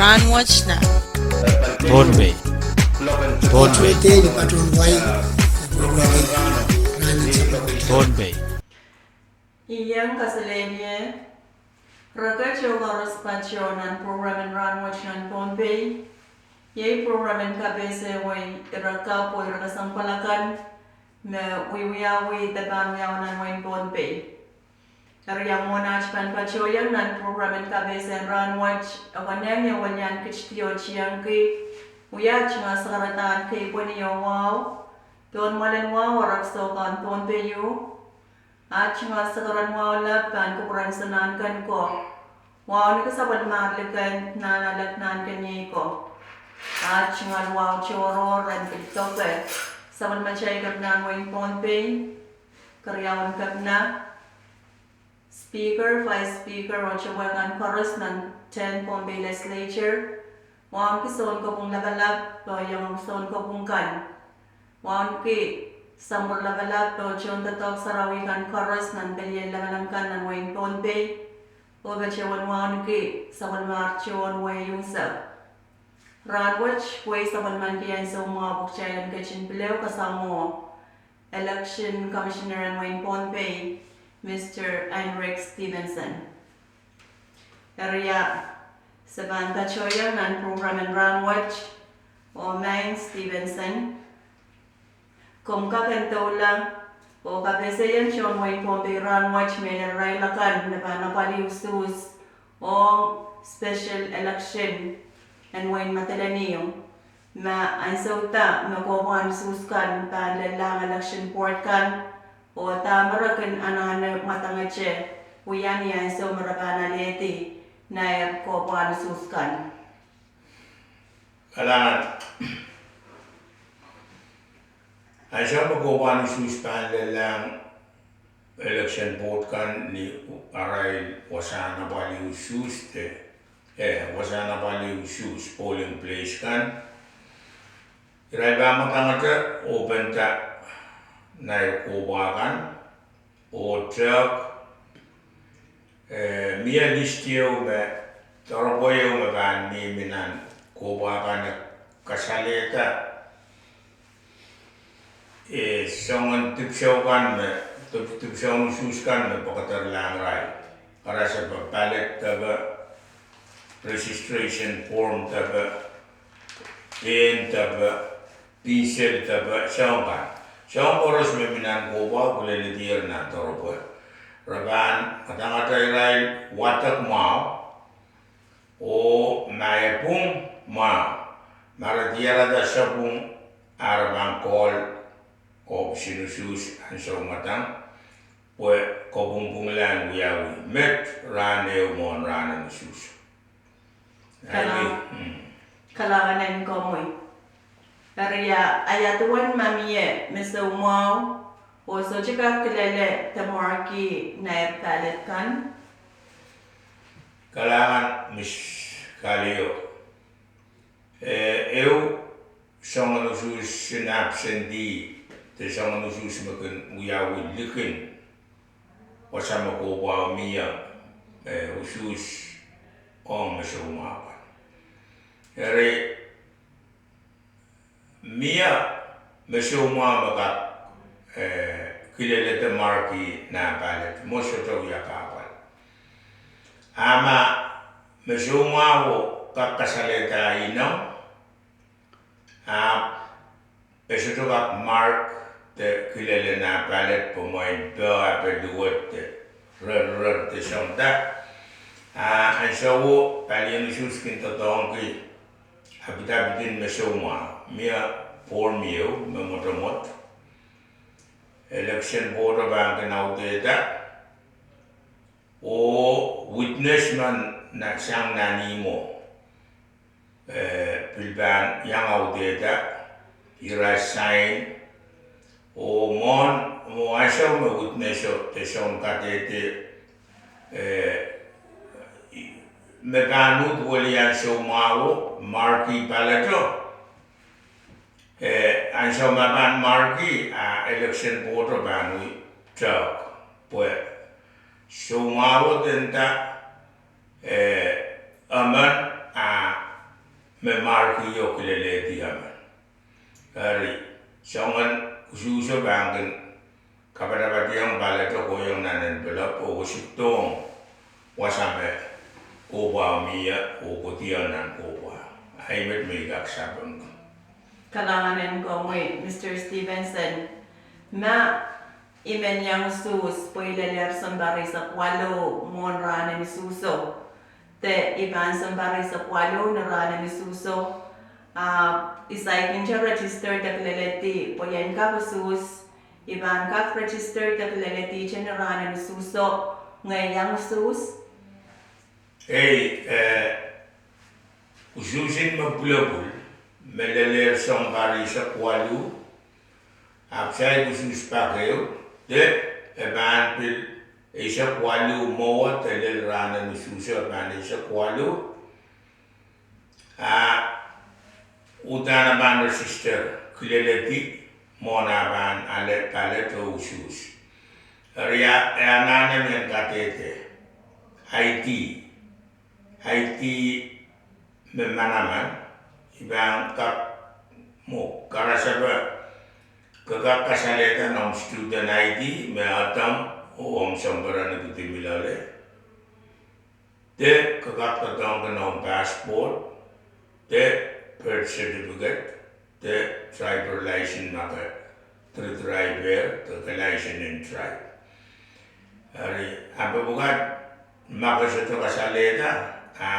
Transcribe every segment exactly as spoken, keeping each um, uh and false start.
Rahnwet nan Pohnpei. Pohnpei. Pohnpei. I iang kaselehlie rehn kitail koaros patoh nan program en Rahnwet nan Pohnpei. Iei program en kapehse wei ire kapw oh ire kesempwal akan me wiewiawi de pahn wiawi nan wehin Pohnpei. Eri ia mwomwen aht pahn patohiong nan program en kapehse en rahnwet, e konehng iang welian kitidi oh tiengki wia aht tungoal sakaradahn keipweni oh wahu pohn mwoalen wahu, Oarok Soukan, Pohnpei ieu. Aht tungoal sakaradahn wahu lap pahn kupwuren Sounkomour Nahnken ko, wauneki sapwellimar liken Nahnalek Nahnken Iei ko. Aht tungoal wahu tohrohr en pil doke, sapwellimatail kepina en wehin Pohnpei, keriaun kepina, Speaker, Vice Speaker, oh tepwehkan koaros nan Ten Pohnpei Legislature, wauneki sounkopwung lapalap oh iangahki sounkopwung kan, wauneki sampwur lapalap oh tohndoadoahk sarawi kan koaros nan pelien lamalam kan nan wehin Pohnpei, oh patohwan wauneki sapwellimar tohn wehi unsek. Rahnwet wei sapwellimanki ansou mwahu pwe kitail en ketin pil ehu kasamwo Election Commissioner en wehin Pohnpei, Mister Heinrich Stevenson. Eri ia, se pahn patohiong nan program en rahnwet, oh Maing Stevenson, komw kak en doula oh kapehsehiong tohn wehin Pohnpei rahnwet mehlel irail akan me pahn apwalih usuhs ong special election en wehin Madolenihmw, ma ansou da me kohpwahn usuhs kan pahn lellahng election board kan, oh dahme re kin anahne mwadangete wia ni ansou me re pahn alehdi nair kohpwahn usuhs kan. Kalahngan. Ansou me kohpwahn usuhs pahn lellahng election board kan ni arail wasahn apwalih usuhs de, eh, wasahn apwalih usuhs, polling place kan, irail pahn mwadangete oh penda nair kohpwa kan, oh tehk, eh, mie list ieu me, doaropwe ieu me pahn mihmi nan kohpwa kan e kasalehda, eh, soangen dipwisou kan me, dip-, dipwisoun usuhs kan me pokederlahng irail. Karasepe, ballot depe, registration form depe, pehn depe, pinsel depe, soang kan. Soang koaros me mi nan kohpwa kileledier nan doaropwe. Re pahn mwadangete irail wadek mwahu, oh ma e pwung mwahu, ma re diarada sapwung, a re pahn call ohpis en usuhs ansou mwadang, pwe kopwungpwungla en wiawi met rahn ehu mwohn rahn en usuhs. Kalahngan en komwi. Eri ia, a ia duwen ma mie me soumwahu oh sohte kak kilele de marki nair ballot kan? Kalahngan Miss Kaleo. Eh, ehu soangen usuhs en absentee, de soangen usuhs me kin wiawi likin wasa me kohpwa mie, eh, usuhs ong me soumwahu kan. Eri mie me soumwahu me kak, eh, kilele de marki nan ballot, mwo sohte wia kahpwal. A ma me soumwahu kak kasalehda ineng, ahpw e sohte kak mark de kilele nan ballot pwe mwein poh ape luwet de rerrer de soangen da, a ansouo palien usuhs kin doadoahngki apidapid en me soumwahu. Mie form ieu me mwotomwot, election boardo pahn kin audehda, oh witness men sang nan ihmwo, eh, pil pahn iang audehda, ira sign, oh mwohn, mwo ansou me witnesso de soun kadehde, eh, me pahn uhd welian soumwahuo, marki balloto, eh, ansou me pahn marki, a election boardo pahn wia tehk pwe soumwahuo de nda, eh, emen a me markio kilelehdi emen. Eri, soangen usuhso pahn kin kapatapationg paleto, kohiong nan envelope oh kesidohng wasa me kohpwao mie oh kohdihong nan kohpwao. Ahi met me I kak sapeng. Kalahngan en komwi, Mister Stevenson. Ma I men iang usuhs pwe I lelehr sounpar eisek waluh mwohn rahn en usuhso, de I pahn sounpar eisek waluh ni rahn en usuhso, ahpw I saikinte register de kileledi pwe I en kak usuhs, I pahn kak register de kileledihte ni rahn en usuhso, ngehi iang usuhs? Ei, eh, usuhs en me pwulopwul, me lelehr sounpar eisek waluh, ahpw saik usuhs pak ehu, de e pahn pil eisek waluh mwowe de lel rahn en usuhso e pahn eisek waluh. A uhdahn e pahn register, kileledi, mwohn ah pahn ale paleto usuhs. Eri e anahne mehn kadehde, ID, ID me manaman, I pahn kak mwo karasepe, ke kak kasalehda noumw student ID me ahdomw oh omw sounpar en ipwidi me loale. De ke kak doadoahngki noumw passport, de birth certificate, de driver license ma ke dirdirai peh, de ke license en drive. Eri, ahpw pwukat ma ke sohte kasalehda, a,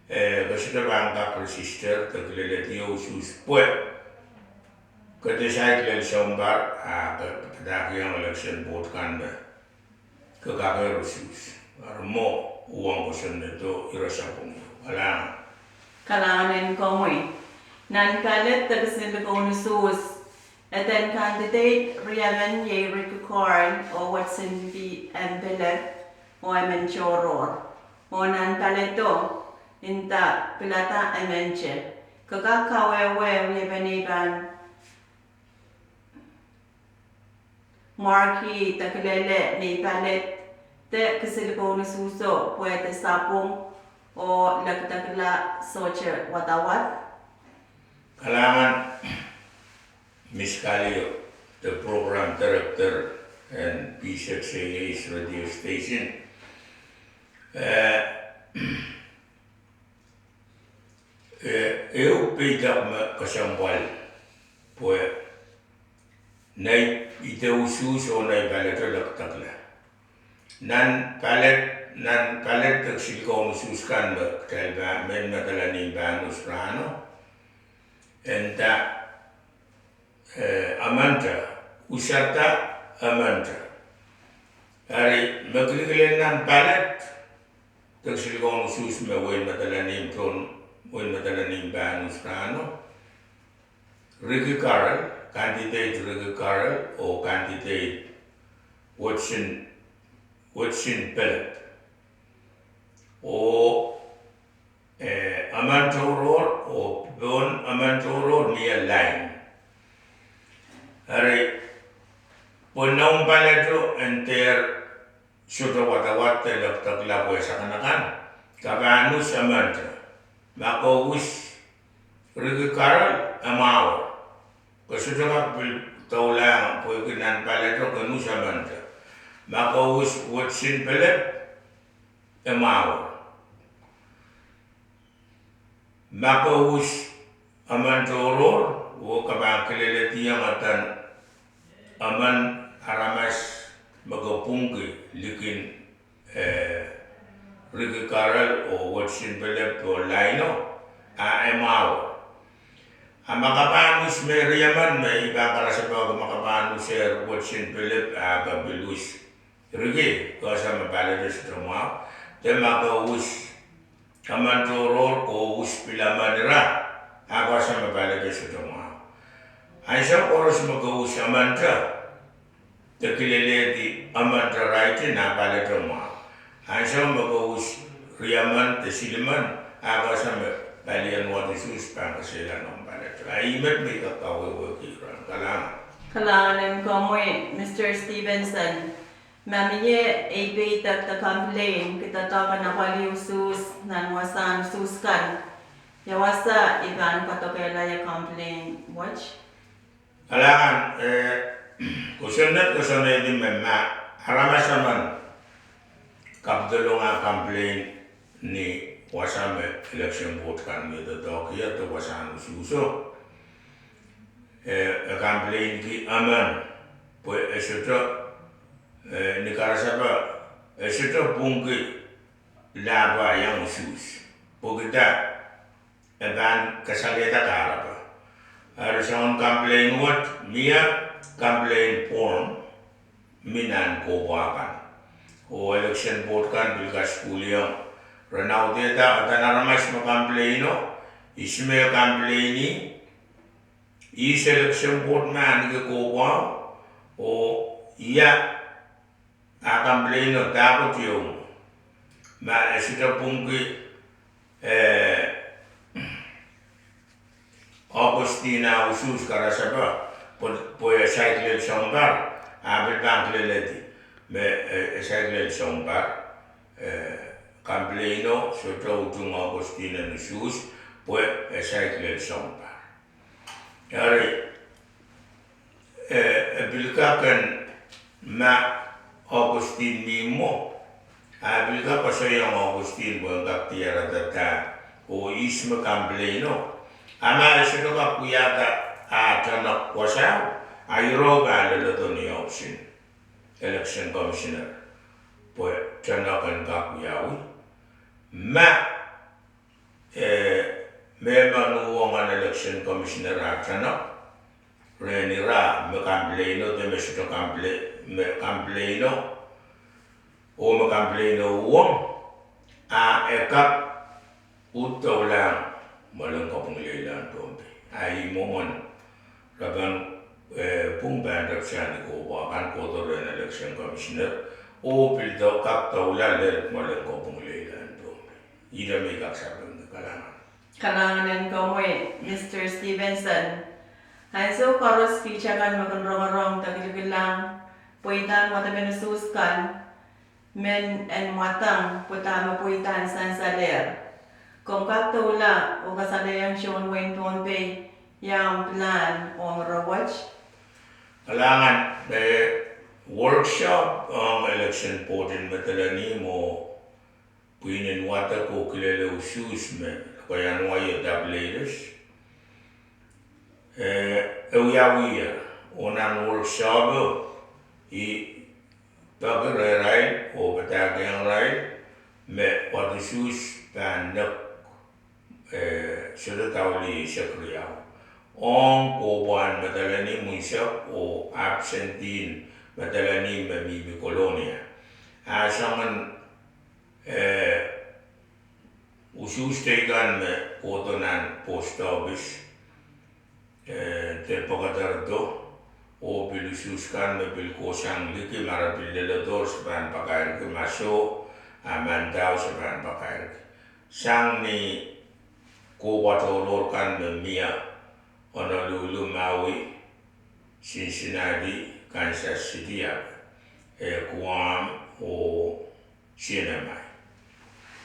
eh, ke sohte pahn kak register de kileledi oh usuhs pwe ke desaik lel sounpar, a, ke padahkihong election board kan me ke kakehr usuhs. Eri mwo uwen kosonnedo, ire sapwung. Kalahngan. Kalahngan en komwi. Nan palet de kisinlikou en usuhs, eden candidate riemen iei Ricky Carl oh Watson P. M. Pillep oh emen tohrohr. Oh nan paleto, nda pilada emente. Ke kak kawehwe riemen ei pahn marki de kilele nei palet de kisinlikou en usuhso pwe de sapwung oh lekdekla sohte wadawad. Kalahngan, Miss Kalio, de program director en P six A H radio station. Eh, eh, ehu peidek me kesempwal pwe nei, ide usuhs oh nei paleto lekdekla. Nan palet, nan palet de kisinlikou en usuhs kan me kitail pahn, mehn Madolenihmw pahn us rahno, nda, eh, amanda, usada amanda. Eri me kilkilel nan palet de kisinlikou en usuhs me wehin Madolenihmw, tohn wehin Madolenihmw pahn us rahno, Ricky Carroll, candidate Ricky Carroll oh candidate Watson, Watson Pillep. Oh, eh, emen tohrohr oh pohn emen tohrohr mie lain. Eri, pwe noumw paleto en dehr sohte wadawad de lekdekla pwe sakanakan, ke pahn us amanda. Ma ke us Ricky Carroll, e mwahu. Ke sohte kak pil doulahng pwehki nan paleto ken us amanda. Ma ke us Watson Pillep, e mwahu. Ma ke us emen tohrohr, oh ke pahn kilelediong eden emen aramas me ke pwungki likin, eh, Ricky Carroll oh Watson Pillep oh laino, a e mwahu. A ma ke pahn us me riemen me I pahn karasepe, ma ke pahn usehr Watson Pillep a ke pil us Ricky, ke ese me paleto sohte mwahu. De ma ke us emen tohrohr oh us pil emen ira, a ke ese me paleto sohte mwahu. Ansou koaros me ke us amanda de kilelehdi amanda raiti, a paleto mwahu. Ansou me ke us riemen de silimen, a ke ese me palien wad usuhs pahn kesehla noumw paleto. A ih met me I kak kawehwehki rahn. Kalahngan. Kalahngan en komwi, Mister Stevenson. Ma mie ei peidek de complain, kitail doadoahngki apwalih usuhs nan wasahn usuhs kan, Ia wasa I pahn kadokehla ie complain wet? Kalahngan, eh, kosonned koasoanehdi me ma aramas emen kapidolong ah complain ni wasa me election board kan me doadoahk ie de wasahn usuhso. Eh, e complain ki emen pwe e sohte, eh, ni karasepe, e sohte pwungki lahpo iang usuhs. Pwehki dah? E pahn kasalehda kahrepe. Eri soangen complain wet, mie complain form mi nan kohpwa kan. Oh election board kan pil kasukuhliong, re en audehda uhdahn aramas me complaino, ihs me complaini, ihs election board me ahneki kohpwao, oh ia ah complaino, dahkot ieu. Ma e sohte pwungki, eh, Augustine ah usuhs karasepe, pwe, pwe e saikinte sounpar, ah pil pahn kilelehdi me, eh, e saikinte sounpar, eh, complaino sohte utung Augustine en usuhs, pwe e saikinte sounpar. Eri, eh, e pil kak en ma Augustine mi mwo, ah e pil kak koasoiong Augustine pwe en kak diarada dah, oh ihs me complaino. A ma e sohte kak wiahda ah tenok wasao, a iro pahn leledo ni ohpis en election commissioner pwe tenok en kak wiawi. Ma, eh, mehmen uhwong en election commissioner ah tenok, re en ira me complaino de me sohte complain, me complaino, oh me complaino uhwong, a e kak uhdoulahng mwoalen kopwung leilahn Pohnpei. A ih mwomwen re pahn, eh, pwung pahn tepsang ni kohpwa kan kohdo rehn election commissioner, oh pil do, kak doula lel mwoalen kopwung leilahn Pohnpei. Ihte me I kak sapengki. Kalahngan. Kalahngan en komwi, Mister Stevenson. Ansou koaros kiht akan me kin rongorong de kilikilang pweidahn wadepen usuhs kan, men en mwadang pwe dahme pweidahn sansalehr. Komw kak doula oh kasalehiong tohn wehin Pohnpei ia omw pilahn ong ire wet? Kalahngan, eh, workshop ong election board en Madolenihmw oh pwihn en wadek oh kilele usuhs me lokaia wai oh tapileires, eh, e wiawi ie. Oh nan workshop o, I peki rehrail oh padahkihong irail me wad usuhs pahn nek, eh, sohte daulih eisek riau ong kohpwahn Madolenihmw unsek oh absentee en Madolenihmw me mihmi Kolonia. A soangen, eh, usuhs teikan me kohdo nan post office, eh, de pekederdo, oh pil usuhs kan me pil kohsang liki, ma re pil leledohr se pahn pakairki, ma soh, a mandau se pahn pakairki. Sang ni kohpwa tohrohr kan me mie Honolulu, Maui, Cincinnati, Kansas City, ah, eh, Guam oh C N M I.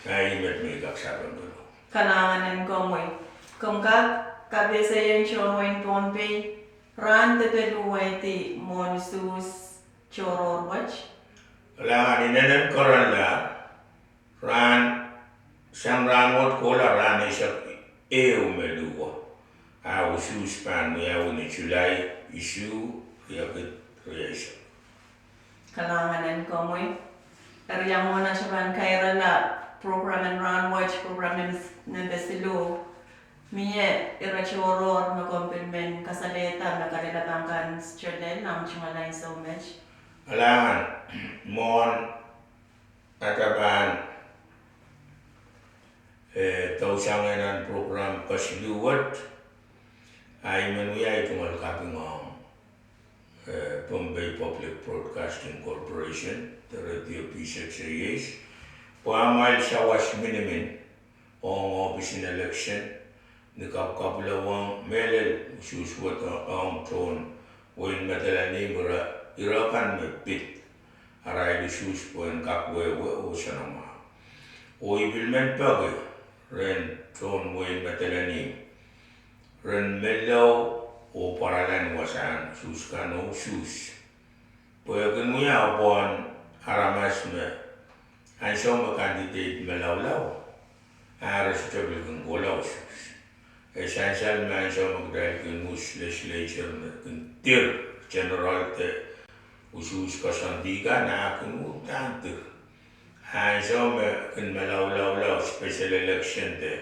Ahi met me I kak sapengkihdo. Kalahngan en komwi. Komw kak kapehsehiong tohn wehin Pohnpei rahn de pil uhwehdi mwohn usuhs tohrohr wet? Kalahngan, inenen kerenla, rahn, sang rahnwet kohla rahn eisek ehu me luhwo, a usuhs pahn wiawi ni July isuh, riekid, rieisek. Kalahngan en komwi. Eri ia mwohn atail pahn kairala program en rahn wet, program nempe siluh, mie ire tohrohr me komw pil men kasalehda me kalelapak kan, Sterlel, ahmw tungoal ansou met? Kalahngan, mwohn atail pahn, eh, dousang nan program kesiluh wet, ahi men wia tungoal kaping ong, eh, Pohnpei Public Broadcasting Corporation de Radio P six A H pwe amwail sawas minimin ong ohpis en election ni kapwkapwilewong mehlel usuhs wet ong tohn wehin Madolenihmw, ire, ire kan me pid arail usuhs pwehn kak wehwe oh soanamwahu. Oh I pil men peki rehn tohn wehin Madolenihmw, ren menlau oh pwarala ni wasahn usuhs kan oh usuhs. Pwe e kin wia pwon aramas me ansou me candidate malaulau, a re sohte pil kin kohla usuhs. E sansal me ansou me kitail kin us legislature me kin dir general de usuhs koasoandi kan, a kin uhdahn dir. Ansou me kin malaulaula special election de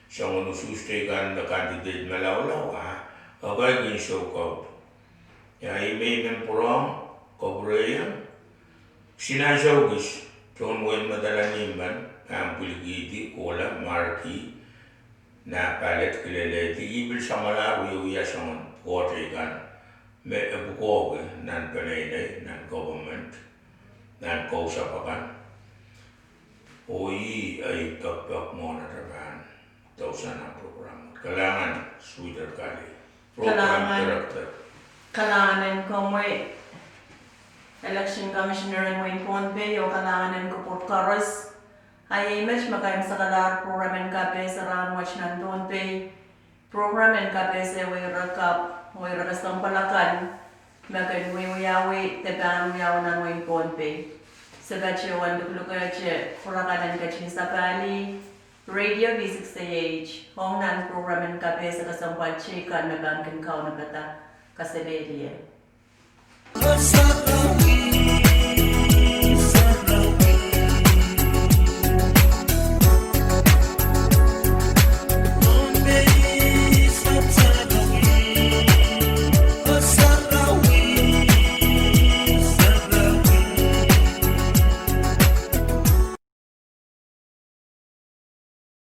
soangen usuhs teikan me candidate malaulau, a ekei kin soukaut. Ia, I men pwurehng kapwurehiong kisin ansou kis tohn wehin Madolenihmw men pahn pwilikihdi kohla marki, nah ballot kilelehdi, I pil samwalahr wiewia soangen pwukoa teikan me e pwukoahki nan peneinei, nan government, nan kausapw akan. Oh ih ei pekpek mwohn atail pahn dousana program. Kalahngan, Sweeter Kali, program director. Kalahngan en komwi, Election Commissioner en wehin Pohnpei, oh kalahngan en kupwur koaros. A iei met me kaimwisekalahr program en kapehse rahnwet nan Pohnpei. Program en kapehse wehi ire kapw, wehi ire kesempwal akan me kin wiewiawi de pahn wiawi nan wehin Pohnpei. Se patohwan luklukehte kupwur akan en ketin sapahlih Radio V six A H ong nan program en kapehse kesempwal teikan me pahn kin kaunopada. Kaselehlie.